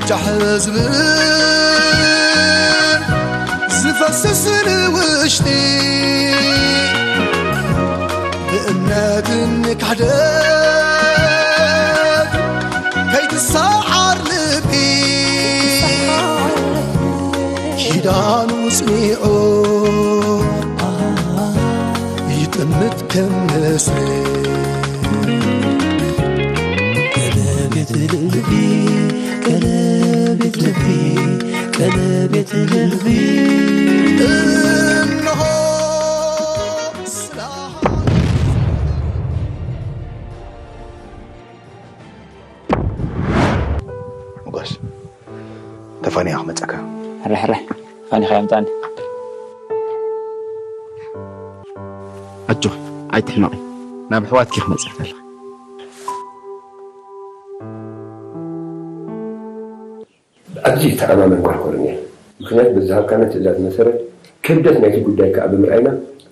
ጃሕ ዝብል ዝፈስስ ንውሽጢ ብእምነት ንካሕደት ከይትሰዓር ልቢ ኪዳኑ ጽኒዑ ይጥምት ከም ንስሪ ቀለቤት ልቢ ቀለቤት ልቢ ቀለቤት ልቢ እንሆ ስለ ሞጎስ፣ ተፋንያ ክመጸካ። ሕራይ ሕራይ፣ ተፋኒኻ ምጻኒ። ኣጆኺ ኣይትሕመቒ፣ ናብ ኣሕዋትኪ ክመጽእ ከለኺ። ኣዝዩ ዝተኣማመን ጓል ኮሎኔል፣ ምኽንያቱ ብዝሃብካና ትእዛዝ መሰረት ክብደት ናይቲ ጉዳይ ከኣ ብምርኣይና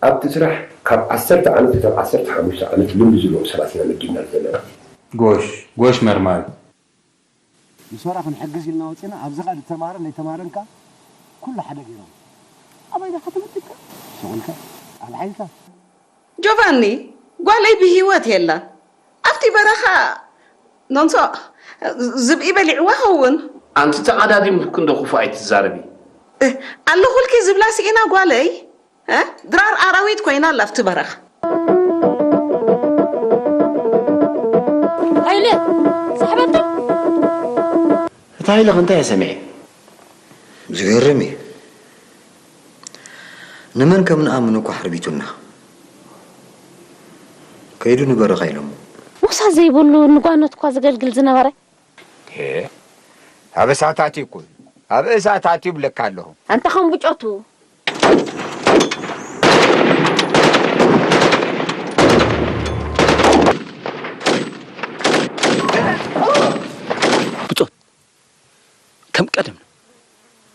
ኣብቲ ስራሕ ካብ ዓሰርተ ዓመት ክሳብ ዓሰርተ ሓሙሽተ ዓመት ልምዲ ዘለዎም ሰባት ኢና መዲብናሉ ዘለና። ጎሽ ጎሽ መርማሪ። ንሶራ ክንሕግዝ ኢልና ወፂና ኣብዚ ኸኣ ዝተማረን ዘይተማረን ከኣ ኩሉ ሓደ ገይሮም። ኣበይ ዳኻ ትብል ዲካ? ሸቑልካ ኣልዓልካ። ጆቫኒ፣ ጓለይ ብህይወት የላን። ኣብቲ በረኻ ኖንሶ ዝብኢ በሊዕዋ ኸውን። ኣንቲ ተቐዳዲምልኪ እንዶ ክፉእ ኣይትዛረቢ። ኣለኹልኪ ዝብላ ስኢና ጓለይ ድራር ኣራዊት ኮይና ኣላ ኣብቲ በረኻ። ሃይለ ሳሕበታ እታ ሃይለ እንታይ ሰሚዐ? ዝገርም እዩ። ንመን ከም ንኣምን እኳ ሓርቢቱና። ከይዱ ንበረኻ ኢሎሞ። ሞሳ ዘይብሉ ንጓኖት እኳ ዘገልግል ዝነበረ። ሄ ኣብ እሳት ኣትዩ እኮ እዩ። ኣብ እሳት ኣትዩ እብለካ ኣለኹ። ኣንታ ከም ብጨቱ። ብጾት ከም ቀደምና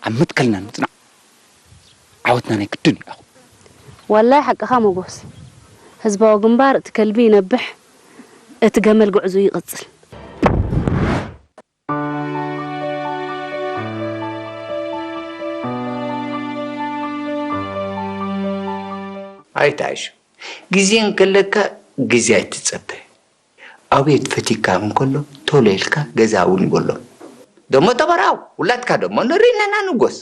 ኣብ መትከልና ንምጽናዕ ዓወትና ናይ ግድን እዩ ኣኹ። ዋላይ ሓቅኻ ሞጎስ፣ ህዝባዊ ግንባር እቲ ከልቢ ይነብሕ እቲ ገመል ጉዕዝኡ ይቕጽል። ኣይትዓይሽ ግዜ እንከለካ ግዜ ኣይትጸበ ኣቤት ፈቲካ እንከሎ ቶሎ ኢልካ ገዛ እውን ይበሎ ደሞ ተበራው ውላድካ ደሞ ንርኢ ኣለና ንጎስ።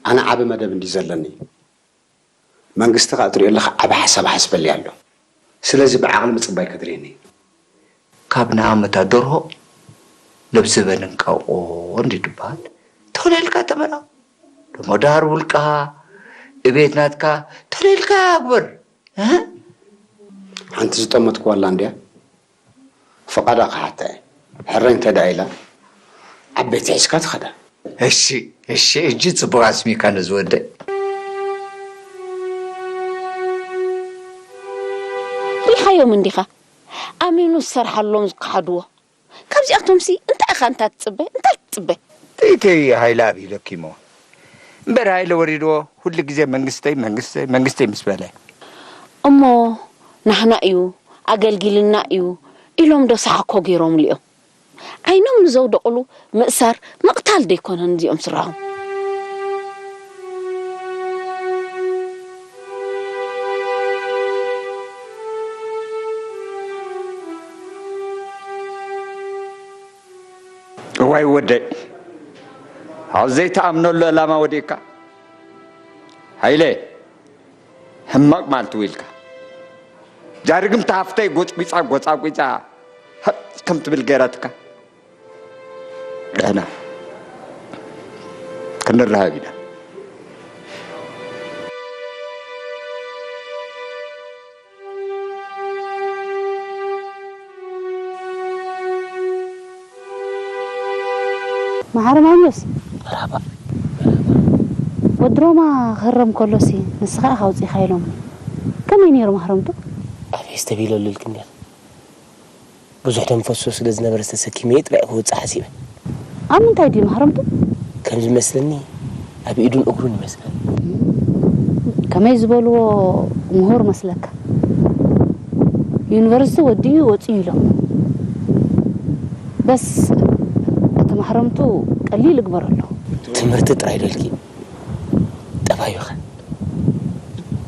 ኣነ ዓቢ መደብ እንድዩ ዘለኒ መንግስቲ ከኣ ትሪኦ ኣለኻ ዓቢ ሓሳብ ሓስበለይ ኣሎ ስለዚ ብዓቕሊ ምጽባይ ከድልየኒ እዩ። ካብ ንኣመታ ደርሆ ለብሲ በል እንቃቆ እንድዩ ድበሃል ቶሎ ኢልካ ተበራው ደሞ ደሃር ውልቅኻ እቤት ናትካ ቶሎ ኢልካ ግበር። ሓንቲ ዝጠመትክዋ ኣላ እንድያ ፍቓዳ ክሓታ እየ። ሕራይ እንተ ደኣ ኢላ ዓበይቲ ሒዝካ ትኸዳ። እሺ እሺ እጂ ጽቡቕ ኣስሚካ ነዚ ወደይ። ሪኻዮም እንዲኻ ኣሚኑ ዝሰርሓሎም ዝከሓድዎ። ካብዚኣቶምሲ እንታይ ኢኻ እንታ ትጽበ እንታይ ትጽበ። ጥይተይ ሃይለ ኣብሂለኪ እሞ እምበር ሃይለ ወሪድዎ ኩሉ ግዜ መንግስተይ መንግስተይ መንግስተይ ምስ በለ። እሞ ናህና እዩ ኣገልጊልና እዩ ኢሎም ዶ ሰሓኮ ገይሮምሉ እዮም። ዓይኖም ንዘውደቑሉ ምእሳር ምቕታል ዶ ኣይኮነን እዚኦም ስርሖም። እዋይ ወደይ ኣብ ዘይትኣምነሉ ዕላማ ወዲእካ ሃይለ ሕማቕ መዓልቲ ውዒልካ እዛ ርግምቲ ሃፍተይ ጎጽጒጻ ጎጻጒጻ ሃጥ ከም ትብል ገይራትካ ደህና ክንራኸብ ኢና። መሓሪ ማኞስ መርሃባ ወድሮማ ክህረም ከሎሲ ንስኻ ኢኻ ኣውጺእካ ኢሎምኒ ከመይ ነይሩ ማህረምቱ ኣበይ ስተቢለሉ ኢልክኒ ብዙሕ ደም ፈሶ ስለ ዝነበረ ዝተሰኪመ እየ ጥራይ ክወፅእ ሓሲበ። ኣብ ምንታይ ድዩ ማህረምቱ? ከም ዝመስለኒ ኣብ ኢዱን እግሩን ይመስለኒ። ከመይ ዝበልዎ ምሁር መስለካ? ዩኒቨርሲቲ ወዲኡ ወፂኡ ኢሎም። በስ እታ ማሕረምቱ ቀሊል ይግበረሉ። ትምህርቲ ጥራይ ዶ ኢልኪ? ጠባዩኸ?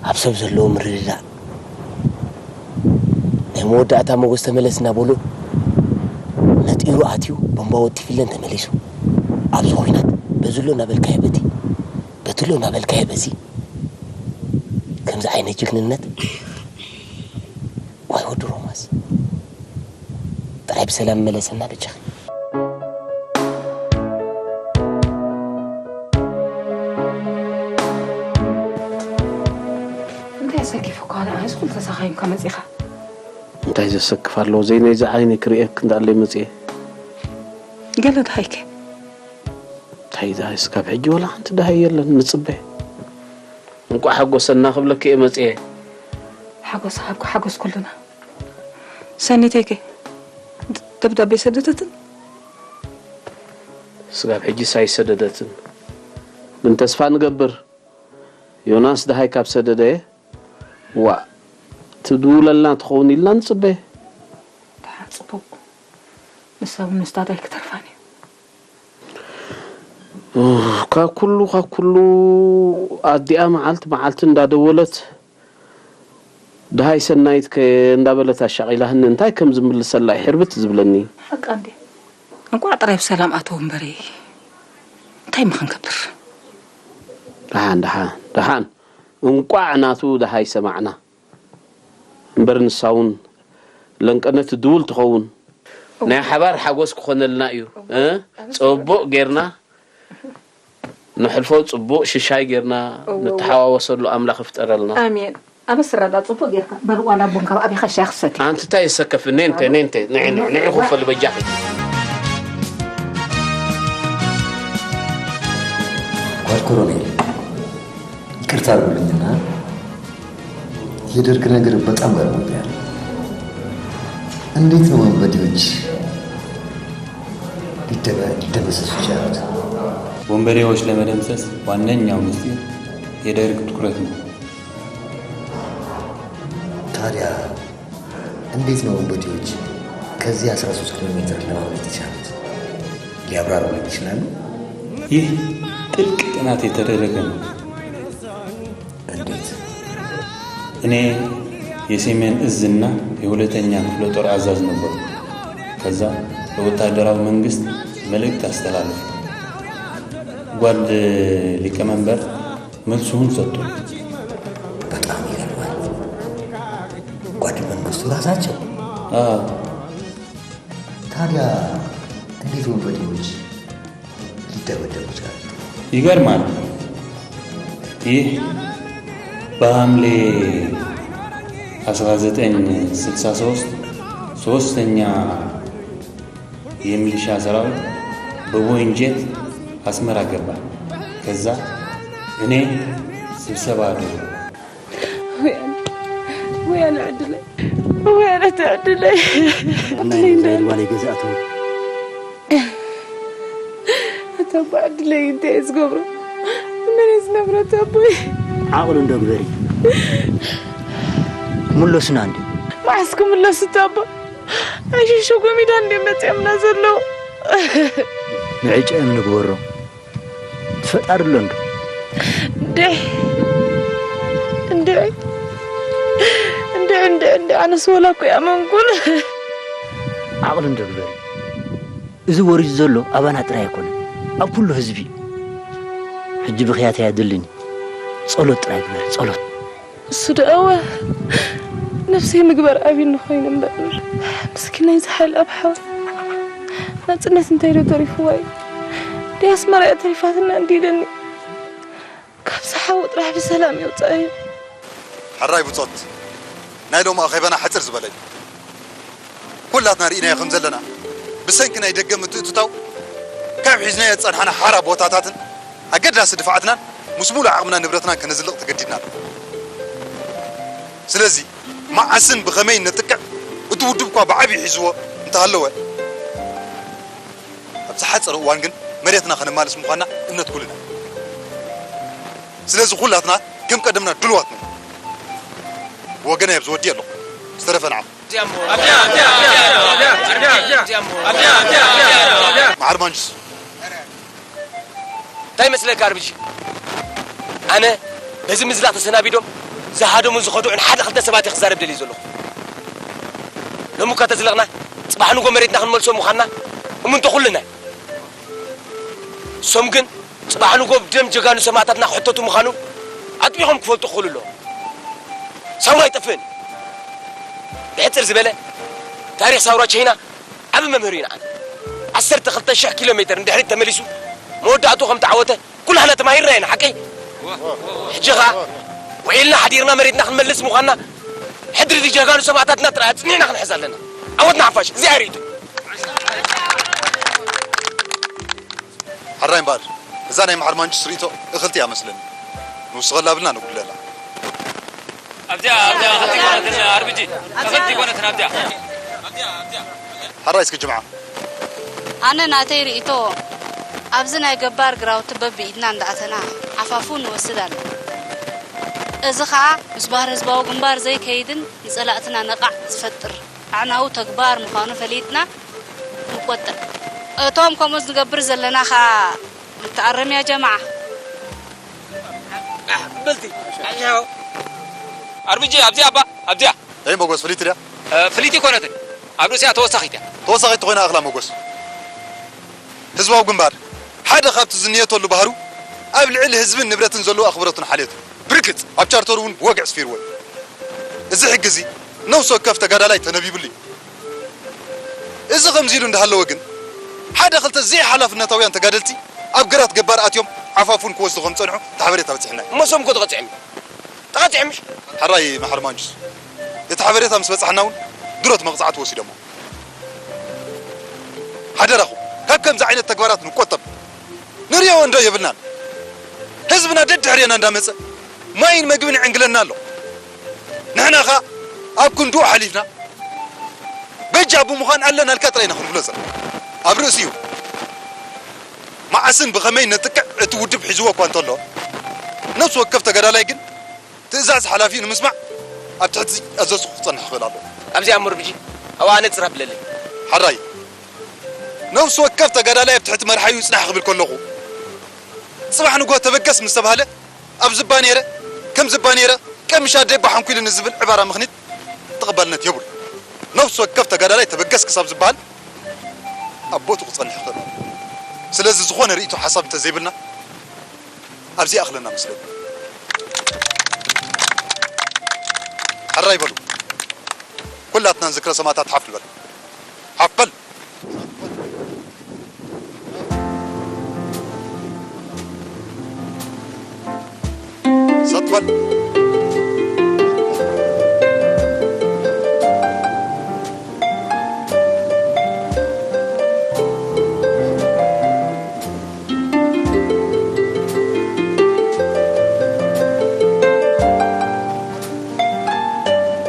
ኣብ ሰብ ዘለዎ ምርድዳእ፣ ናይ መወዳእታ መጎስ ተመለስ እናበሉ ነጢሩ ኣትዩ፣ ቦምባ ወቲፍለን ተመሊሱ። ኣብዚ ኹናት በዚ ኣሎ እናበልካዮ በቲ፣ በቲ ኣሎ እናበልካዮ በዚ፣ ከምዚ ዓይነት ጅግንነት። ዋይ ወዲ ሮማስ፣ ጥራይ ብሰላም መለሰና በጃኻ። እንታይ ኣሰኪፉካ ንዓይስ ኩሉ ተሳኻይምካ መጺኻ? እንታይ ዘሰክፍ ኣለዎ? ዘይነይ ዝዓይነይ ክርእየክ እንዳለይ መጽየ። ገለ ደሃይከ? እንታይ ደሃይ? እስካብ ሕጂ ወላ ሓንቲ ደሃይ የለን። ንጽበ። እንቋዕ ሓጎሰና ክብለክ እየ መጽየ። ሓጎስ ሓጎ ሓጎስ ኩሉና። ሰኒተይከ? ደብዳቤ ሰደደትን? ስጋብ ሕጂስ ኣይሰደደትን። ግን ተስፋ ንገብር። ዮናስ ደሃይ ካብ ሰደደ፣ ዋእ፣ ትድውለልና ትኸውን ኢልና ንጽበ። ደሓን ጽቡቕ። ንሳ እውን ንስታታይ ክትተርፋን እዩ። ካብ ኩሉ፣ ካብ ኩሉ ኣዲኣ መዓልቲ መዓልቲ እንዳደወለት፣ ደሃይ ሰናይት ከ እንዳበለት ኣሻቒላህኒ፣ እንታይ ከም ዝምልሰላ እዩ ሕርብት ዝብለኒ። ሓቃ እንዴ? እንቋዕ ጥራይ ብሰላም ኣተው እምበሪ። እንታይ ማ ክንገብር? ደሓን፣ ደሓን፣ ደሓን። እንቋዕ ናቱ ደሃይ ሰማዕና። እምበር ንሳ እውን ለንቀነት ትድውል ትኸውን። ናይ ሓባር ሓጎስ ክኾነልና እዩ። እ? ጽቡቕ ጌርና ንሕልፎ፣ ጽቡቕ ሽሻይ ጌርና ንተሓዋወሰሉ ኣምላኽ ይፍጠረልና። ኣሜን። ኣበስራ ዳ ጽቡቕ ጌርካ። በል ዋላ ቡን ካብ ኣቢኻ ሻሂ ክሰቲ። ኣንቲ እንታይ የሰከፍ? ኔንተ፣ ኔንተ፣ ንዒ፣ ንዒ፣ ንዒ ክፈል በጃኺ። ጓድ ኮሎኔል፣ ይቅርታ አድርጉልኝና የደርግ ነገር በጣም ገርሞኛል። እንዴት ነው ወንበዴዎች ሊደመ- ሊደመሰሱ የቻሉት? ወንበዴዎች ለመደምሰስ ዋነኛው ምስጢር የደርግ ትኩረት ነው። ታዲያ እንዴት ነው ወንበዴዎች ከዚህ አስራ ሶስት ኪሎ ሜትር ለማምለጥ የቻሉት? ሊያብራሩልኝ ይችላሉ? ይህ ጥልቅ ጥናት የተደረገ ነው። እንዴት? እኔ የሰሜን እዝ እና የሁለተኛ ክፍለ ጦር አዛዥ ነበርኩ። ከዛ ለወታደራዊ መንግስት መልእክት አስተላለፍኩ። ጓድ ሊቀመንበር መልሱን ሰጡ። በጣም ይገርማል። ጓድ መንግስቱ ራሳቸው? አዎ። ታዲያ እንዴት ወንበዴዎች ሊደበደቡ ቻሉ? ይገርማል። ይህ በሐምሌ አስራ ዘጠኝ ስልሳ ሶስት ሶስተኛ የሚሊሻ ሰራዊት በቦይንግ ጄት አስመራ ገባ። ከዛ እኔ ስብሰባ አደረግኩ። ወይ ኣነ ዕድለይ፣ ወይ ኣነ እቲ ዕድለይ። ናይ ገዛ ልባለይ ገዛእተው ኣታ እባ ዕድለይ እንታይ እየ ዝገብሮ? መን እየ ዝነብረታ ኣቦይ? ዓቕሉ እንዶ ግበሪ። ምሎስና እንዲ መዓስ ክምለስ እታ ኣቦ? ኣይሽሹ ጎሚዳ እንዲ መፅኦምና ዘለዉ። ንዕጨኦም ንግበሮ። ትፈጣሪ ኣሎ እንዶ? እንድዒ እንድዒ እንድዒ እንድዒ እንድዒ ኣነስ ወላ እኮ ይኣመንኩን። ዓቕሊ እንዶ ግበሪ። እዚ ወሪዱ ዘሎ ኣባና ጥራይ ኣይኮነን፣ ኣብ ኩሉ ህዝቢ እዩ። ሕጂ ብኽያት ኣየድልን እዩ። ጸሎት ጥራይ ግበሪ፣ ጸሎት። እሱ ደኣወ ነብሰይ ምግባር ኣብዩኒ ኮይኑ እምበር ምስኪን ናይዚ ሓይል ኣብ ሓው ናጽነት እንታይ ዶ ተሪፍዋ እዩ? ደይ ኣስመራ እያ ተሪፋትና እንዲ ኢለኒ ካብዚ ሓው ጥራሕ ብሰላም የውፅኣዮ። ሕራይ ብጾት ናይ ሎም ኣኼባና ሕጽር ዝበለ እዩ። ኩላትና ርኢናዮ ከም ዘለና ብሰንኪ ናይ ደገ ምትእትታው ካብ ሒዝናዮ ዝጸንሓና ሓራ ቦታታትን ኣገዳሲ ድፋዓትናን ምስ ሙሉእ ዓቕምና ንብረትናን ከነዝልቕ ተገዲድና ኣለና። ስለዚ መዓስን ብኸመይን ነጥቅዕ እቲ ውድብ እኳ ብዓብዩ ሒዝዎ እንተሃለወ ኣብ ዝሓጸረ እዋን ግን መሬትና ከነማልስ ምዃንና እምነት ኩልና። ስለዚ ኩላትና ከም ቀደምና ድልዋት ንኹን። ብወገነይ ኣብዚ ወዲእ ኣለኹ። ዝተረፈ ንዓኹም። ዓርማንጅስ። እንታይ መስለካ ኣርብጂ? ኣነ በዚ ምዝላቕ ተሰናቢዶም ዝሃደሙን ዝኸድዑን ሓደ ክልተ ሰባት እየ ክዛረብ ደልየ ዘለኹ። ሎሚ እኳ ተዝለቕና፣ ጽባሕ ንጎ መሬትና ክንመልሶ ምዃንና እሙን ተኹልና እዩ። እሶም ግን ጽባሕ ንጎ ብደም ጀጋኑ ሰማእታትና ክሕተቱ ምዃኑ ኣጥቢቖም ክፈልጡ ክኽእሉ ኣለዎም። ሳውራ ኣይጠፍእን። ብሕጽር ዝበለ፣ ታሪኽ ሳውራ ቻይና ዓቢ መምህር እዩ ንዓና። ዓሰርተ ክልተ ሽሕ ኪሎ ሜተር ንድሕሪት ተመሊሱ መወዳእቱ ከም ተዓወተ ኩላህና ተማሂርና ኢና፣ ሓቀይ? ሕጂ ኸኣ ውዒልና ሓዲርና መሬትና ክንመልስ ምዃንና ሕድሪ ጀጋኑ ሰማእታትና ጥራይ ኣጽኒዕና ክንሕዝ ኣለና። ዓወት ንሓፋሽ! እግዚኣብሔር ይእቱ። ሕራይ እምበኣር፣ እዛ ናይ መሓር ማንጁስ ርእይቶ እኽልቲ እያ መስለኒ። ንውስኸላ ብልና ንጉድለላ። ኣብዚኣ፣ ኣብዚኣ እኽልቲ ኣይኮነትን ኣርብጂ። እኽልቲ ኣይኮነትን ኣብዚኣ። ሕራይ እስኪ ጅምዓ። ኣነ ናተይ ርእይቶ፣ ኣብዚ ናይ ገባር ግራውቲ በብኢድና እንዳኣተና ዓፋፉ ንወስድ ኣለና። እዚ ኸኣ ምስ ባህሪ ህዝባዊ ግንባር ዘይከይድን ንጸላእትና ነቓዕ ዝፈጥር ኣዕናዊ ተግባር ምዃኑ ፈሊጥና ንቆጠብ። እቶም ከምኡ ንገብር ዘለና ኸኣ ንተኣረም ያ ጀማዓ። በልቲ፣ ኣሻው። ኣርብጂ፣ ኣብዚኣ እባ፣ ኣብዚኣ። ኣይ ሞጎስ፣ ፍልይቲ ድያ? እ፣ ፍልይቲ ኣይኮነትን። ኣብ ርእሲኣ ተወሳኺት እያ። ተወሳኺት ተኾይና ኣኽላ ሞጎስ። ህዝባዊ ግንባር ሓደ ካብቲ ዝንየተሉ ባህሩ ኣብ ልዕሊ ህዝብን ንብረትን ዘለዎ ኣኽብሮትን ሓልዮትን ብርግጽ ኣብ ቻርተሩ እውን ብወግዒ ኣስፊርዎ እዩ። እዚ ሕጊ እዚ ነፍሲ ወከፍ ተጋዳላይ ተነቢብሉ እዩ። እዚ ከምዚ ኢሉ እንዳሃለወ ግን ሓደ ክልተ ዘይሓላፍነታውያን ተጋደልቲ ኣብ ግራት ገባር ኣትዮም ዓፋፉን ክወስዱ ከም ዝጸንሑ እቲ ሓበሬታ በጺሑና እዩ። እሞ እሶም እኮ ተቐጺዖም እዮም። ተቐጺዖም ምሽ? ሕራይ መሓር ማንጁስ፣ እቲ ሓበሬታ ምስ በጻሕና እውን ድሮ እቲ መቕጻዕቲ ወሲዶሞ። ሓደራኹም ካብ ከምዚ ዓይነት ተግባራት ንቆጠብ። ንርእዮ እንዶ የብልናን። ህዝብና ደድሕሬና እንዳመጸ ማይን መግብን ይዕንግለና ኣሎ። ንሕና ኸኣ ኣብ ክንድኡ ሓሊፍና በጃ ብምዃን ኣለናልካ ጥራይ ኢና ክንብሎ ዘለና። ኣብ ርእሲኡ መዓስን ብኸመይ ነጥቅዕ እቲ ውድብ ሒዝዎ እኳ እንተሎ፣ ነፍሲ ወከፍ ተጋዳላይ ግን ትእዛዝ ሓላፊኡ ንምስማዕ ኣብ ትሕቲ ኣዘዝኩ ክጸንሕ ክኽእል ኣለዎ። ኣብዚኣ እሞ ኣርብጂ፣ ኣብኣ ነጽር ኣብለለይ። ሕራይ፣ ነፍሲ ወከፍ ተጋዳላይ ኣብ ትሕቲ መርሓዩ ይጽናሕ ክብል ከለኹ፣ ጽባሕ ንግሆ ተበገስ ምስ ተባህለ፣ ኣብ ዝባ ነይረ፣ ከም ዝባ ነይረ፣ ቀምሽ ኣደይ ኣባ ሓንኩ ኢሉኒ ዝብል ዕባራ ምኽኒት ተቐባልነት የብሉ። ነፍሲ ወከፍ ተጋዳላይ ተበገስ ክሳብ ዝበሃል ኣብ ቦትኡ ክጸንሕ ይኽእል። ስለዚ ዝኾነ ርእይቶ ሓሳብ እንተዘይብልና ኣብዚ ይኣኽለና መስለኒ። ሕራይ በሉ። ኩላትና ንዝክረ ሰማእታት ሓፍ ንበል። ሓፍ በል። ሰጥ በል።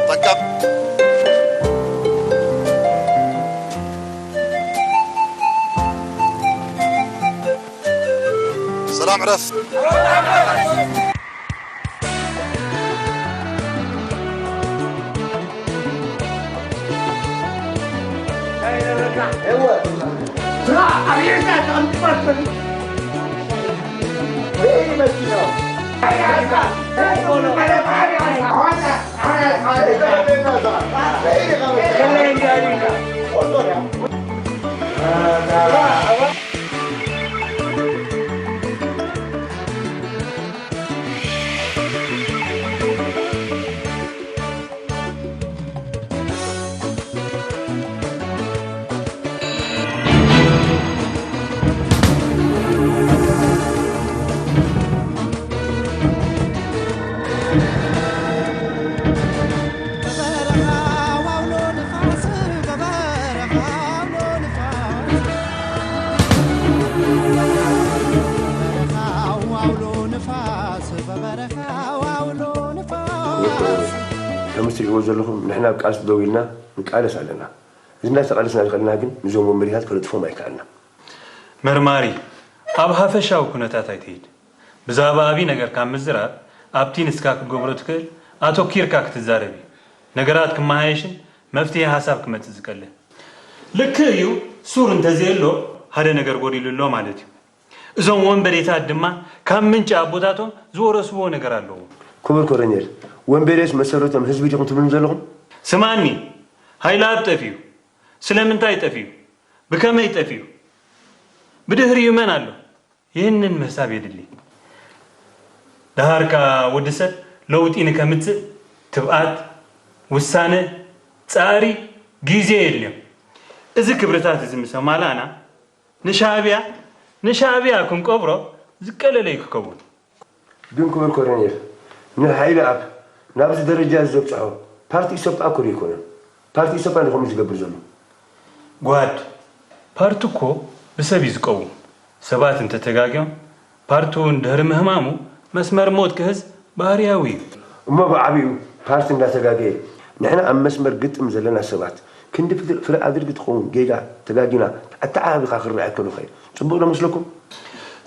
ጠቀም። ሰላም ዕረፍ። ንፋስ በበረኻ ዋውሎ ንፋስ። ከም እትሪእዎ ዘለኹም ንሕና ኣብ ቃልሲ ደው ኢልና ንቃለስ ኣለና። እዚ እናተቃለስና ዝኸድና ግን ንዞም ወንበዴታት ከነጥፍኦም ኣይከኣልናን። መርማሪ፣ ኣብ ሃፈሻዊ ኩነታት ኣይትሂድ። ብዛዕባ ኣብይ ነገር ካብ ምዝራብ ኣብቲ ንስካ ክትገብሮ ትክእል ኣተኪርካ ክትዛረብ እዩ ነገራት ክመሃየሽን መፍትሒ ሓሳብ ክመጽእ ዝቀልል። ልክእ እዩ፣ ሱር እንተዘየሎ ሓደ ነገር ጎዲሉ ኣሎ ማለት እዩ። እዞም ወንበዴታት ድማ ካብ ምንጪ ኣቦታቶም ዝወረስዎ ነገር ኣለዎም። ክቡር ኮሎኔል፣ ወንበዴስ መሰረቶም ህዝቢ ዲኹም ትብሉም ዘለኹም? ስማኒ፣ ሃይለኣብ ጠፊኡ። ስለምንታይ ጠፊኡ? ብከመይ ጠፊኡ? ብድሕሪኡ መን ኣሎ? ይህንን ምሕሳብ የድሊ። ደሃርካ ወዲ ሰብ ለውጢ ንከምጽእ ትብኣት፣ ውሳነ፣ ጻዕሪ፣ ግዜ የድልዮ። እዚ ክብርታት እዚ ምስ ኣማላእና ንሻዕብያ ንሻዕብያ ክንቀብሮ ዝቀለለ እዩ ክከውን። ግን ክቡር ኮሎኔል፣ ንሓይለኣብ ናብዚ ደረጃ እዚ ዘብጽሖ ፓርቲ ኢሰፓ እኮ ዘይኮነ። ፓርቲ ኢሰፓ እንዲ ከምኡ ዝገብር ዘሎ። ጓድ፣ ፓርቲ እኮ ብሰብ እዩ ዝቀውም። ሰባት እንተተጋግዮም ፓርቲ እውን ድሕሪ ምህማሙ መስመር ሞት ክሕዝ ባህርያዊ እዩ። እሞ ብዓቢኡ ፓርቲ እንዳተጋገየ ንሕና ኣብ መስመር ግጥም ዘለና ሰባት ክንዲ ፍረ ኣድርጊ ትኸውን ጌጋ ተጋጊና ኣተዓባቢኻ ክረኣ ከሎ ኸ ጽቡቕ ዶ መስለኩም?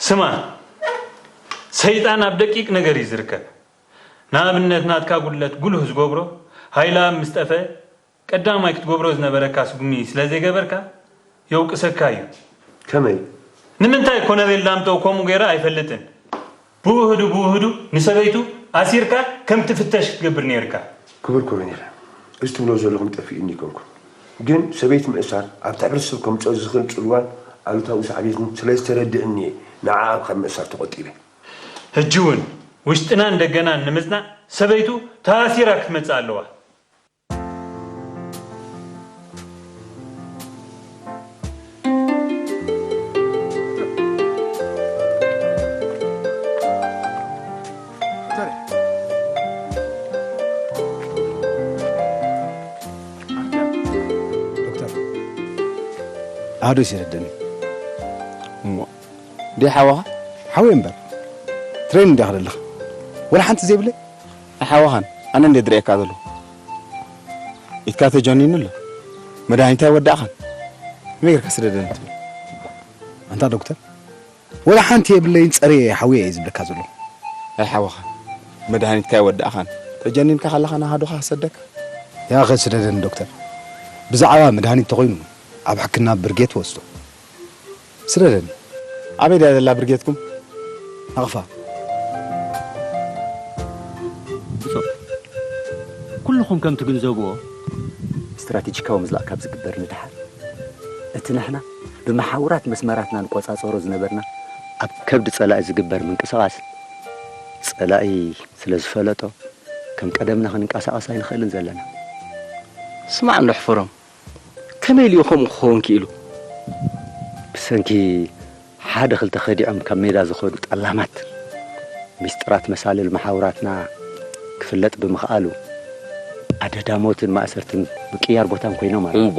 ስማ፣ ሰይጣን ኣብ ደቂቕ ነገር እዩ ዝርከብ። ንኣብነት ናትካ ጉድለት ጉልህ ዝገብሮ ሃይለኣብ ምስ ጠፈ ቀዳማይ ክትገብሮ ዝነበረካ ስጉሚ ስለ ዘይገበርካ የውቅሰካ እዩ። ከመይ? ንምንታይ ኮነሬል ዳምጠው ከምኡ ገይረ ኣይፈልጥን። ብውህዱ ብውህዱ ንሰበይቱ ኣሲርካ ከም ትፍተሽ ክትገብር ነይርካ። ክቡር ኮሎኔል፣ እዚ ትብሎ ዘለኹም ጠፊኡኒ ኣይኮንኩን። ግን ሰበይቲ ምእሳር ኣብቲ ሕብረተሰብ ከምፅኦ ዝኽእል ፅልዋን ኣሉታዊ ሳዕቤትን ስለ ዝተረድእኒ እየ ንዓኣ ካብ ምእሳር ተቖጢበ። ሕጂ እውን ውሽጥናን ደገናን ንምፅናዕ ሰበይቱ ተኣሲራ ክትመፅእ ኣለዋ። ዶክተር ኣህዶ ይረደኒ እሞ ዲ ሓዋኻ ሓወይ እምበር ትሬን እንዲያ ክደለኻ ወላ ሓንቲ ዘይብለይ ኣይሓዋኻን ኣነ እንደ ድርእየካ ዘለኹ ኢትካ ተጀኒኑ ኣሎ መድሃኒት ኣይወዳእኻን ከመይ ጌርካ ስደደኒ ትብል ኣንታ ዶክተር ወላ ሓንቲ የብለይን ጸርየ ሓውየ እየ ዝብለካ ዘለኹ ኣይሓዋኻን መድሃኒትካ ኣይወዳእኻን ተጀኒንካ ከለኻ ናሃዱኻ ክሰደካ ያኸ ስደደኒ ዶክተር ብዛዕባ መድሃኒት ተኾይኑ ኣብ ሕክና ብርጌት ወስዶ ስደደኒ። ኣበይ ድያ ዘላ ብርጌትኩም? ናቕፋ። ብጾት፣ ኩልኹም ከም ትግንዘብዎ፣ ስትራቴጂካዊ ምዝላቕ ካብ ዝግበር ንደሓር፣ እቲ ንሕና ብመሓውራት መስመራትና ንቆጻጸሮ ዝነበርና ኣብ ከብዲ ጸላኢ ዝግበር ምንቅስቓስ ጸላኢ ስለ ዝፈለጦ ከም ቀደምና ክንንቀሳቐስ ኣይንኽእልን ዘለና። ስማዕ እንዶ ሕፈሮም፣ ከመይ ኢሉ እዩ ከምኡ ክኸውን ክኢሉ? ብሰንኪ ሓደ ክልተ ከዲዖም ካብ ሜዳ ዝኸዱ ጠላማት፣ ሚስጥራት መሳልል መሓውራትና ክፍለጥ ብምኽኣሉ፣ ኣደዳ ሞትን ማእሰርትን ምቅያር ቦታን ኮይኖም ኣለዉ። እምቧ!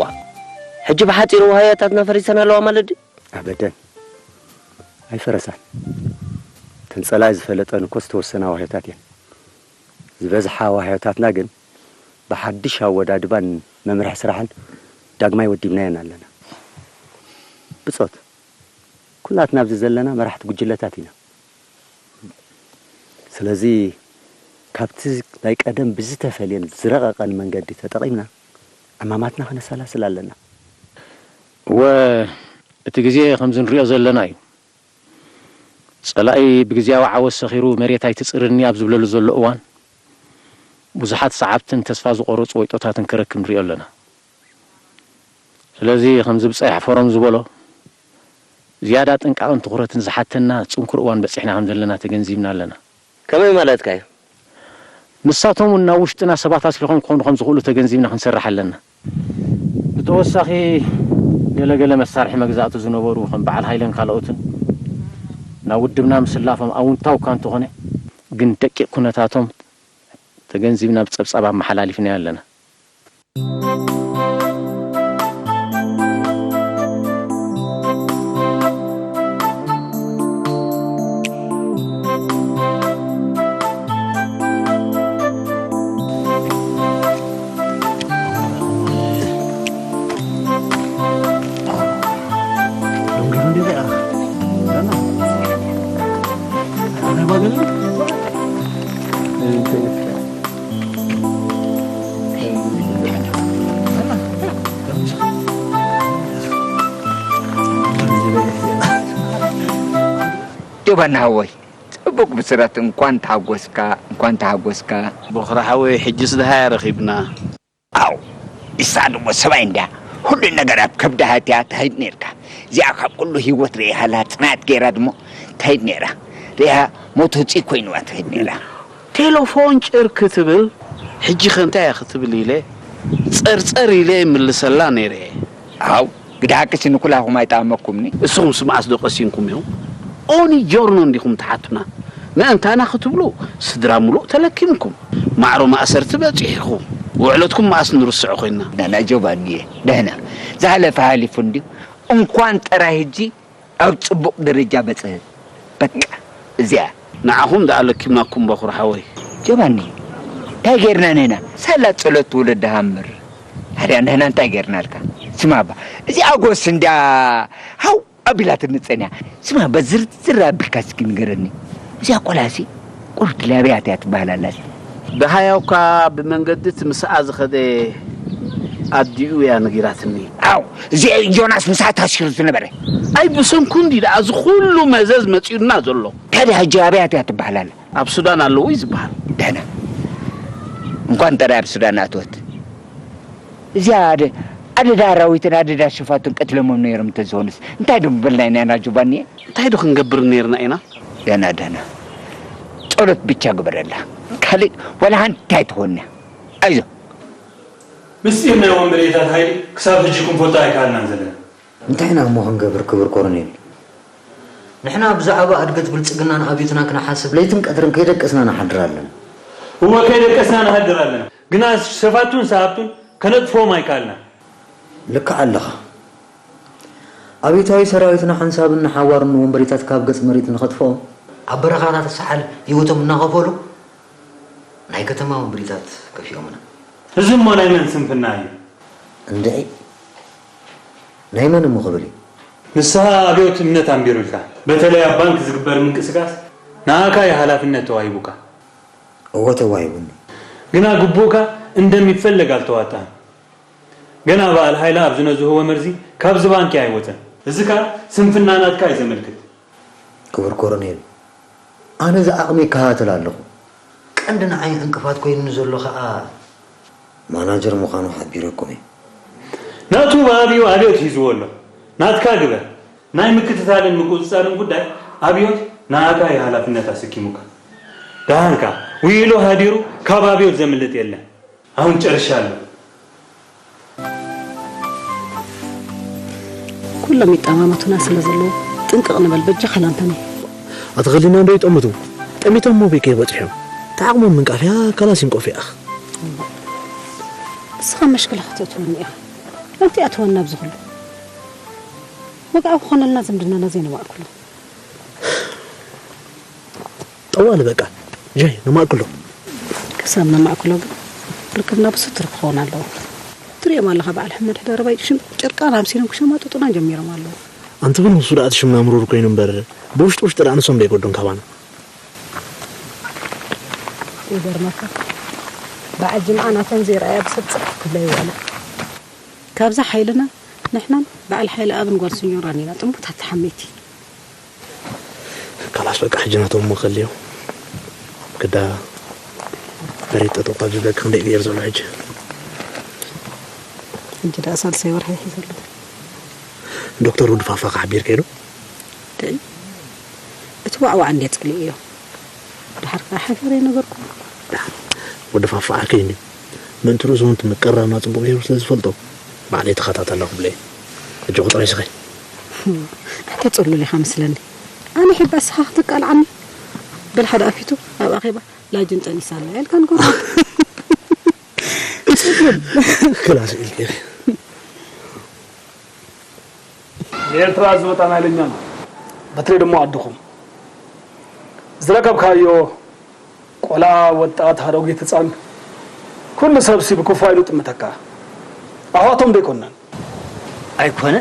ሕጂ ብሓጺሩ ዋህዮታትና ፈሪሰን ኣለዋ ማለት ድዩ? ኣበደን ኣይፈረሳን። እተን ጸላኢ ዝፈለጠን እኮ ዝተወሰና ዋህዮታት እየን። ዝበዝሓ ዋህዮታትና ግን ብሓድሽ ኣወዳድባን መምርሒ ስራሕን ዳግማይ ወዲብናየን ኣለና። ብጾት፣ ኩላትና ኣብዚ ዘለና መራሕቲ ጉጅለታት ኢና። ስለዚ ካብቲ ናይ ቀደም ብዝተፈልየን ዝረቐቐን መንገዲ ተጠቒምና ዕማማትና ከነሰላስል ኣለና። እወ፣ እቲ ግዜ ከምዚ ንሪኦ ዘለና እዩ። ጸላኢ ብግዝያዊ ዓወት ሰኺሩ መሬት ኣይትጽርኒ ኣብ ዝብለሉ ዘሎ እዋን፣ ብዙሓት ሰዓብትን ተስፋ ዝቖረጹ ወይጦታትን ክረክብ ንሪኦ ኣለና። ስለዚ ከምዚ ብጻይ ሓፈሮም ዝበሎ፣ ዝያዳ ጥንቃቐን ትኹረትን ዝሓተና ጽንኩር እዋን በጺሕና ከም ዘለና ተገንዚብና ኣለና። ከመይ ማለትካ እዩ? ንሳቶም እውን ናብ ውሽጥና ሰባት ኣስሊኾም ክኾኑ ከም ዝኽእሉ ተገንዚብና ክንሰርሕ ኣለና። ብተወሳኺ ገለ ገለ መሳርሒ መግዛእቲ ዝነበሩ ከም በዓል ሃይለን ካልኦትን ናብ ውድብና ምስላፎም ኣውንታው እኳ እንተኾነ ግን ደቂቕ ኩነታቶም ተገንዚብና ብጸብጻብ ኣመሓላሊፍናዮ ኣለና። ዮባና ሓወይ፣ ጽቡቕ ብስራት፣ እንኳን ተሓጎስካ፣ እንኳን ተሓጎስካ። ቦኽሪ ሓወይ፣ ሕጅስ ደሃያ ረኺብና። ኣው፣ ንሳ ደሞ ሰብኣይ እንድያ፣ ኩሉ ነገር ኣብ ከብዳ ሃትያ ትኸይድ ነይርካ። እዚኣ ካብ ኩሉ ህይወት ርእያ ሃላ ጽናት ገይራ ድሞ ትኸይድ ነይራ። ርእያ ሞት ውጽኢት ኮይንዋ ትኸይድ ነይራ። ቴሌፎን ጭር ክትብል፣ ሕጂ ከ እንታይ እያ ክትብል ኢለ ጸርጸር ኢለ ይምልሰላ ነይረ። ኣው፣ ግዳ ሓቅሲ ንኩላኹም ኣይጠኣመኩምኒ። እስኹምስ መዓስ ዶ ቀሲንኩም እዮም? ኦኒ ጆርኖ እንዲኹም ትሓቱና። ምእንታና ክትብሉ ስድራ ሙሉእ ተለኪምኩም። ማዕሮ ማእሰርቲ በጺሕኩም። ውዕለትኩም መዓስ ንርስዖ ኮይንና? ናና ጆባኒ እየ። ደህና። ዝሓለፈ ሓሊፉ እንድዩ። እንኳን ጥራይ ሕጂ ኣብ ጽቡቕ ደረጃ በጽሐ። በቃ እዚኣ። ንዓኹም ደኣ ለኪምናኩም በኹር ሓወይ። ጆባኒ፣ እንታይ ጌርና ነና? ሳላ ጸሎት ትውለድ ደሃምር። ሃድያ ንሕና እንታይ ጌርናልካ? ስማ እባ፣ እዚ ኣጎስ እንድያ ሃው ኣቢላትኒ ጸንያ። ስማ እባ፣ ዝርዝር ኣቢልካ እስኪ ንገረኒ። እዚኣ ቆልዓሲ ቁርብቲ ላብያት እያ ትበሃል ኣላስ። ደሃያውካ ብመንገዲ እቲ ምስኣ ዝኸደ ኣዲኡ እያ ነጊራትኒ። ኣው፣ እዚ ዮናስ ምስኣ ታሲሩ ዝነበረ። ኣይ ብሰንኩ እንዲ ደኣ እዚ ኩሉ መዘዝ መጺኡና ዘሎ። ታዲያ ሕጂ ኣበያት እያ ትበሃል ኣላ? ኣብ ሱዳን ኣለዉ እዩ ዝበሃል። ደህና። እንኳን ጥራይ ኣብ ሱዳን ኣትወት። እዚኣ ኣደ-፣ ኣደዳ ኣራዊትን ኣደዳ ሸፋቱን ቀትለሞም ነይሮም እንተዝኾኑስ እንታይ ዶ ምበልና ኢና ና ጆባኒ? እንታይ ዶ ክንገብር ነይርና ኢና? ደህና፣ ደህና። ጸሎት ብቻ ግበረላ። ካልእ ዋላ ሓንቲ ኣይትኾንና። ኣይዞ። ምስጢር ናይ ወንበዴታት ሓይሊ ክሳብ ሕጂ ክንፈልጦ ኣይከኣልናን ዘለና። እንታይ ኢና እሞ ክንገብር ክቡር ኮረኔል? ንሕና ብዛዕባ እድገት ብልጽግናን ኣብዮትናን ክንሓስብ ለይትን ቀትርን ከይደቀስና ንሓድር ኣለና። እወ ከይደቀስና ንሓድር ኣለና። ግና ሸፋቱን ሰሃብቱን ከነጥፍኦም ኣይከኣልናን። ልክዕ ኣለኻ። ኣብዮታዊ ሰራዊትና ሓንሳብን ንሓዋሩን ንወንበዴታት ካብ ገጽ መሬት ንኸጥፍኦም ኣብ በረኻታት ሰሓል ህይወቶም እናኸፈሉ ናይ ከተማ ወንበዴታት ከፊኦምና። እዚ እሞ ናይ መን ስንፍና እዩ? እንድዒ ናይ መን እሞ ክብል እዩ? ንስኻ ኣብዮት እምነት ኣንቢሩልካ። በተለይ ኣብ ባንክ ዝግበር ምንቅስቃስ ንኣኻ እዩ ሓላፍነት ተዋሂቡካ። እወ ተዋሂቡኒ። ግና ግቡእካ እንደሚፈለግ ኣልተዋጣን። ገና በዓል ሓይለ ኣብ ዝነዝህዎ መርዚ ካብዚ ባንኪ ኣይወፀን። እዚ ከኣ ስንፍና ናትካ እዩ ዘመልክት። ክቡር ኮረኔል፣ ኣነ ዝዓቕመይ ይከታተል ኣለኹ። ቀንዲ ንዓይ ዕንቅፋት ኮይኑኒ ዘሎ ከኣ ማናጀር ምዃኑ ሓቢረኩም እየ። ናቱ ብኣብዩ ኣብዮት ሒዝዎ ኣሎ። ናትካ ግበር። ናይ ምክትታልን ምቁጽጻርን ጉዳይ ኣብዮት ንኣኻ እዩ ሓላፍነት ኣሰኪሙካ። ደሓንካ ውዒሉ ሃዲሩ ካብ ኣብዮት ዘምልጥ የለን። ኣሁን ጨርሻለሁ። ኩሎም ይጠማመቱና ስለ ዘለዉ ጥንቅቕ ንበል በጃኻ ላንተኒ። ኣትኸሊና እንዶ ይጠምቱ? ጠሚቶም ሞቢከ በጺሖም። ተዓቕሞም ምንቃፍያ ካላሲንኮፍ ይኣኽ። ንስኻ መሽክላ ከተእትወኒ ኢኻ። ኣንቲ ኣትወና ኣብዚ ኩሉ። ወግዓዊ ክኾነልና ዝምድናና ዘይነማእክሎ። ጠዋሊ በቃ። ጃይ፣ ነማእክሎ። ክሳብ ነማእክሎ ግን ርክብና ብስቱር ክኸውን ኣለዎ። ትሪኦም ኣለኻ በዓል ሕመድ ሕዳርባይ ሽም ጨርቃን ኣምሲሎም ክሸማጥጡና ጀሚሮም ኣለዉ። ኣንቲ ብንሱ ደኣ እቲ ሽምና ምሩር ኮይኑ እምበር፣ ብውሽጢ ውሽጢ ደኣ ንሶም ዶ ይጎዶም ካባና? ይገርመካ፣ በዓል ጅምዓ ናተን ዘይረኣያ ብሰብ ጽፍ ክብላ ይውዕላ። ካብዛ ሓይልና ንሕናን በዓል ሓይለ ኣብን ጓል ስኞራን ኢና ጥንቡታት ተሓመይቲ። ካላስ በቃ ሕጂ ናቶም እሞ ከልዮ። ግዳ መሬት ጠጠው ካብ ዝብለካ ክንደይ እዩ ዘሎ ሕጂ? ሕጂ ደኣ ሳልሳይ ወርሒ ሒዘ ኣሎ። ዶክተር ወዲ ፋፋ ከ ሓቢርካዮ ዶ? ደይ፣ እቲ ዋዕዋዕ እንድየ ጸሊኤዮ። ድሓር ከኣ ሓቢረ ነገርኩ። ወዲ ፋፋ ዓርከይ እንድዩ። ምእንቲ ርእሱ እውን እቲ ምቅርራብና ጽቡቕ ገይሩ ስለ ዝፈልጦ፣ ባዕለይ ተኸታተላ ክብሎ እየ። ኣጆኺ ጥራይ ስኸይ። ኣታ ጽሉል ኢኻ መስለኒ። ኣነ ሒባ እስኻ ክትቃልዓኒ? በል ሓደ ኣፊቱ ኣብ ኣኼባ ላጅን ጠኒሳ ኣላ ኢልካ ንገሮ። ጽሉል። ክላስ ኢልኪ። ንኤርትራ ዝወጣን ኃይለኛ ነው። በተለይ ደግሞ አድኹም ዝረከብካዮ ቆልዓ፣ ወጣት፣ ኣሮጊት፣ ህፃን ኩሉ ሰብ ሲ ብክፉ ዓይኑ ጥምተካ። ኣሕዋቶም ዶ ኣይኮንናን? ኣይኮነ።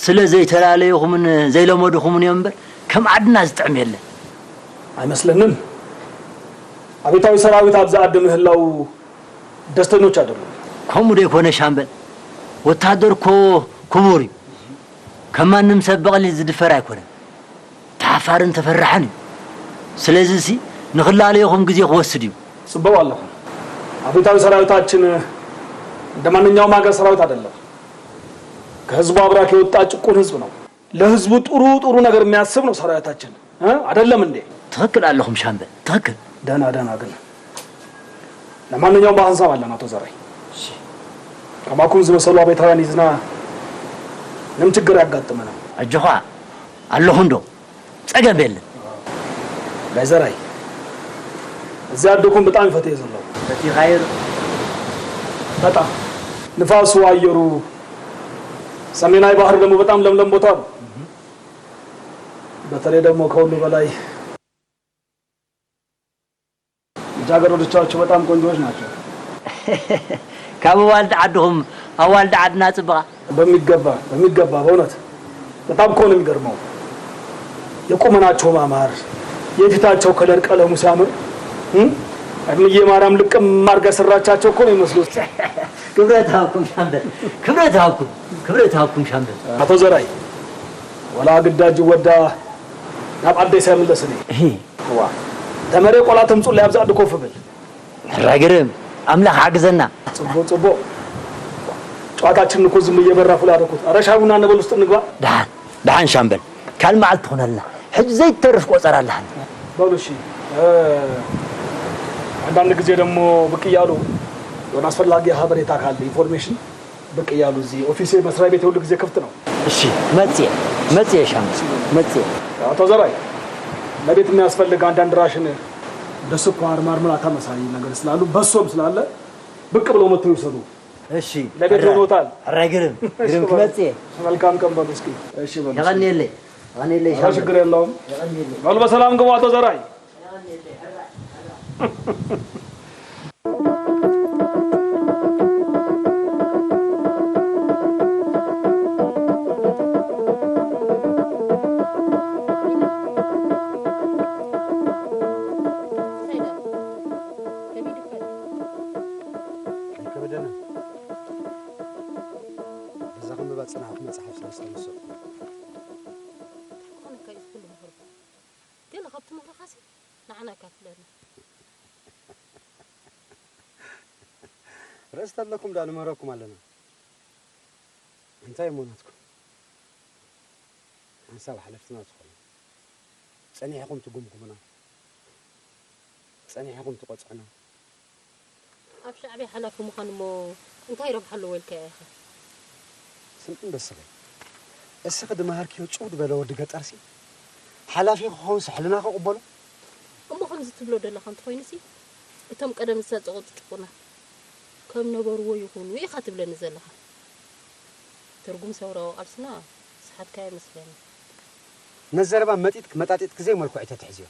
ስለ ዘይተላለዩኹምን ዘይለመዱኹምን እዮም እምበር ከም ዓድና ዝጥዕም የለን። ኣይመስለንን። ኣብዮታዊ ሰራዊት ኣብዚ ዓዲ ምህላው ደስተኞች አይደሉም። ከምኡ ዶ ይኮነ ሻምበል? ወታደር እኮ ክቡር እዩ። ከም ማንም ሰብ ብቐሊል ዝድፈር ኣይኮነን። ፈራሕን ተፈራሕን እዩ። ስለዚሲ ንኽላለየኹም ግዜ ክወስድ እዩ። ጽበው ኣለኹም። አብዮታዊ ሰራዊታችን እንደ ማንኛውም ሀገር ሰራዊት አይደለም። ከህዝቡ አብራክ የወጣ ጭቁን ህዝብ ነው። ለህዝቡ ጥሩ ጥሩ ነገር የሚያስብ ነው ሰራዊታችን። እ? አይደለም እንዴ? ትኽክል ኣለኹም ሻምበል፣ ትኽክል። ደህና ደህና ግን ለማንኛውም በሐንሳብ አለን አቶ ዘራይ። ከማኩም ዝመሰሉ አቤታውያን ይዝና ምንም ችግር ያጋጥመናል። አጆኻ ኣለኹ እንዶ ጸገም የለን። ጋይ ዘራይ እዚያ ኣደኩም በጣም ይፈትየ ዘሎ በቲ ኻይር በጣም ንፋሱ አየሩ ሰሜናዊ ባህር ደግሞ በጣም ለምለም ቦታ ነው። በተለይ ደግሞ ከሁሉ በላይ ልጃገረዶቻችሁ በጣም ቆንጆዎች ናቸው። ካብ ኣዋልድ ዓድኹም ኣዋልድ ዓድና ጽብቓ። በሚገባ በሚገባ በእውነት በጣም እኮ ነው የሚገርመው። የቁመናቸው ማማር፣ የፊታቸው ከለር ቀለሙ ሲያምር እም? እምዬ ማርያም ልቅም አድርጋ የሰራቻቸው እኮ ነው የሚመስሉት። ክብረት ሃብኩም ሻምበል፣ ክብረት ሃብኩም፣ ክብረት ሃብኩም ሻምበል። አቶ ዘራይ ወላ ግዳጅ ወዳ ናብ ዓደይ ሳይምለስኒ እሂ ዋ ተመሬ ቆላ ተምጹለይ ኣብዚ ዓዲ ኮፍ ብል ሕራይ ግርም ኣምላኽ ሓግዘና። ጽቡቕ ጽቡቕ ጨዋታችን እኮ ዝም እየበራ ፍላ ደኩት። ኧረ ሻይ ቡና እንበል ውስጥ እንግባ። ደሓን ደሓን ሻምበል ካልእ መዓልቲ ትኾነልና። ሕጂ ዘይትተርፍ ቆጸራ ኣለሃኒ። በሉ እሺ። አንዳንድ ጊዜ ደግሞ ብቅ እያሉ የሆነ አስፈላጊ ሀበሬታ ካለ ኢንፎርሜሽን ብቅ እያሉ እዚህ ኦፊሴ መስሪያ ቤቴ ሁሉ ጊዜ ክፍት ነው። እሺ መጽየ መጽየ ሻምበል መጽየ። አቶ ዘራይ ለቤት የሚያስፈልግ አንዳንድ ራሽን እንደ ስኳር፣ ማርመላታ መሳይ ነገር ስላሉ በሶም ስላለ ብቅ ብለው መጥተው ይውሰዱ። እሺ ለቤት ሆኖታል። ኧረ ግርም ግርም ክመጽየ። መልካም ቀን በሉ እስኪ። እሺ በሉ እስኪ። የቐንየለይ የቐንየለይ ኧረ ሻምበል። ችግር የለውም። በሉ በሰላም ግቡ አቶ ዘራይ። ኣይከበደንን። በዛ ከንብባ ዝጸናሕኩ መጽሓፍ ስለ ዝተመሰጥኩ። እንታይ ክኾነካ እዩ ኩሉ ምኽርኩም? ገለ ካብ ትምህርኻሲ ንዓና ኣካፍለና። ርእሲ ተለኩም ደኣ ንምህረኩም ኣለና። እንታይ እሞ ናትኩም? ሓንሳብ ሓለፍትና ዝኾኑ ጸኒሕኹም ትጉምጉሙና፣ ጸኒሕኹም ትቖጽዑና። ኣብ ሻዕብያ ሓላፊ ምዃን እሞ እንታይ ረብሓ ኣለዎ ኢልካዮ ኢኻ? ስምዒ ኣንበስበይ፣ እስኺ ድመሃርክዮ ጽው ድበለ ወዲ ገጠርሲ ሓላፊ ክኸውንሲ ሕልናኺ ይቕበሎ? እሞ ከምዚ ትብሎ ዘለኻ እንተኾይኑሲ እቶም ቀደም ዝሳጸቑ ጭቁናት ከም ነበርዎ ይኹኑ ኢኻ ትብለኒ ዘለኻ። ትርጉም ሰውራዊ ቃልስና ዝሰሓትካዮ ይመስለኒ። ነዚ ዘረባ መጢጥኪ መጣጢጥኪ ዘይመልክዑ ተትሕዝዮ።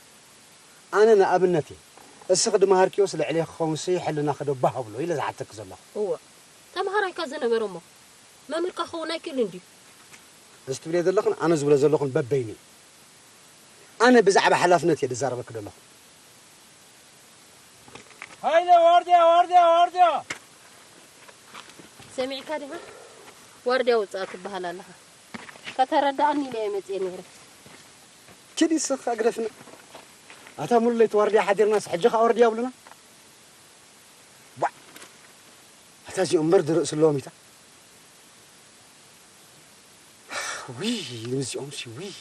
ኣነ ንኣብነት እየ። እስኺ ድመሃርክዮስ ልዕሌኺ ክኸውንሲ ሕልናኺ ዶ ባህ ኣብሎ ኢለ ዝሓተኪ ዘለኹ። እወ፣ ተምሃራይካ ዝነበረ እሞ መምህርካ ክኸውን ኣይክእልን ድዩ? እዚ ትብልዮ ዘለኽን ኣነ ዝብሎ ዘለኹን በበይኑ እዩ። ኣነ ብዛዕባ ሓላፍነት እየ ዝዛረበኪ ዘለኹ። ሃይለ ዋርድያ ዋርድያ ዋርድያ። ሰሚዕካ ዲኻ? ዋርድያ ውጻእ ትበሃል ኣለኻ። ከተረድኣኒ ኢለ እየ መጽየ ነይረ። ኪዲ ስኻ ግደፍና። ኣታ ሙሉ ለይቲ ዋርድያ ሓዲርናስ ሕጂ ኸኣ ዋርድያ ብሉና። ቧዕ! ኣታ እዚኦም መርዲ ርእሲ ኣለዎም ኢታ። ውይ ንምዚኦም ሲ ውይ።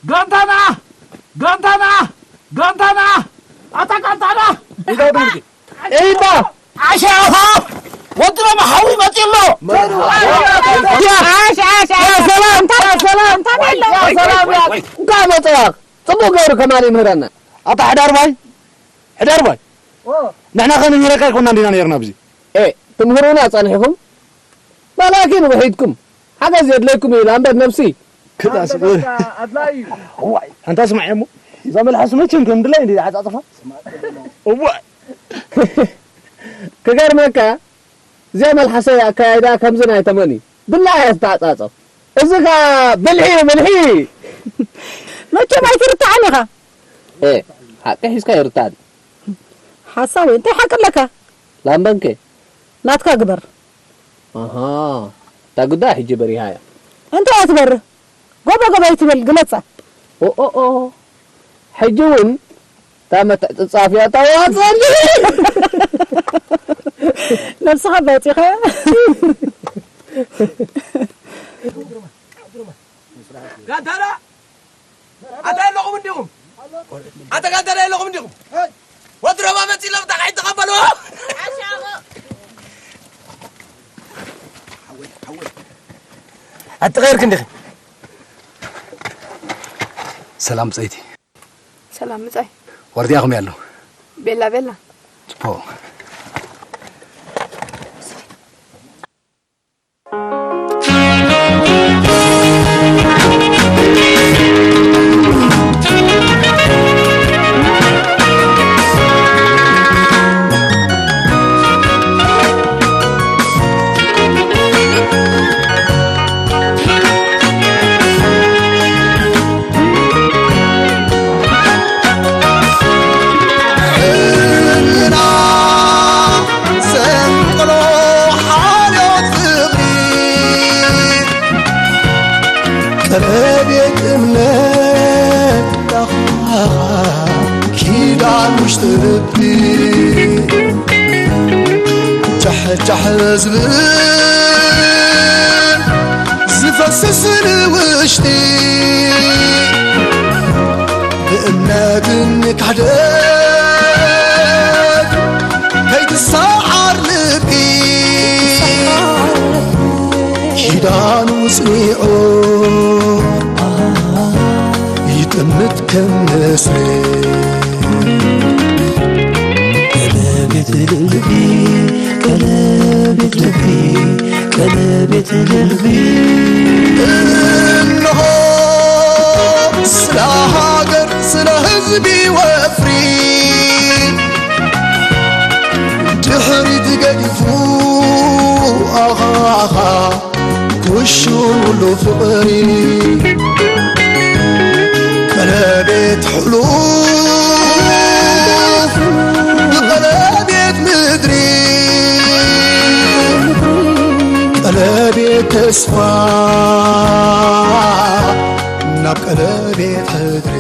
ጋንታና ጋንታና ጋንታና ኣታ ጋንታና ኢዳ ዳርጌ ኢዳ ዓሻ ወድሮም ሓዊ መፂ ኣሎ ሰላም ሰላም ሰላም እንኳ መፀዋክ ፅቡቅ ገይሩ ከማን ይምህረና ኣታ ሕዳር ባይ ሕዳር ባይ ንሕና ከንምህረካ ኣይኮና እንዲና ነርና ብዚ ትምህሩና ጸኒሕኩም ባላኪን ውሒድኩም ሓገዝ የድለይኩም እዩ ላምበር ነብሲ ክዳስ ኣንታ ስማዕ እሞ እዛ መልሓስ መቸም ከም ድላይ እንዲ ዓጻጽፋ እዋ ክገርመካ እዚኣ መልሓሰይ ኣካያይዳ ከምዚ ናይ ተመን እዩ ብላ እያ ትተዓጻጸፍ እዚ ከ ብልሒ እዩ ብልሒ መቸም ኣይትርትዓን ኢኻ ሓቂ ሒዝካ ይርትዓን ሓሳዊ እንታይ ሓቂ ኣለካ ላምበንከ ናትካ ግበር ኣሃ እታ ግዳ ሕጂ በሪሃ እያ እንታይ እያ ትበርህ ጎባ ጎባ ይትበል ግለጻ። ኦኦኦ፣ ሕጂ እውን እታ መትዕጽጻፍ እያ ታዋጽኣኒ። ነብስኻ ባጺኻ። ጋንታና ኣታ የለኹም እንዲኹም? ኣታ ጋንታና የለኹም እንዲኹም? ወትሮማ መጺሎም ተኻዒ ተቐበልዎ። ኣቲ ኸይርክ እንዲኺ? ሰላም ብጸይቲ። ሰላም ምጻይ። ወርድያኹም ያለው? ቤላ ቤላ። ጽቡቕ። ሕልና ዘንቅሎ ሓልዮት ፍቕሪ፣ ቀለቤት እምነት ዳኻ ኪዳን ውሽጢ ልቢ፣ ጃሕ ጃሕ ዝብል ዝፈስስ ንውሽጢ፣ ብእምነትን ክሕደት ከይትሰዓር ልቢ፣ ኪዳኑ ጽኒዑ ይጥምት ከም ንስሪ። ቀለቤት ልቢ፣ ቀለቤት ልቢ፣ ቀለቤት ልቢ። እንሆ ስለ ሃገር፣ ስለ ህዝቢ ወፍሪ፣ ድሕሪት ገዲፉ ኣኻኻ ኩሹ ኩሉ ፍቕሪ፣ ቀለቤት ሕሉፍ ብቐለቤት ምድሪ፣ ቀለቤት ተስፋ ናብ ቀለቤት ሕድሪ።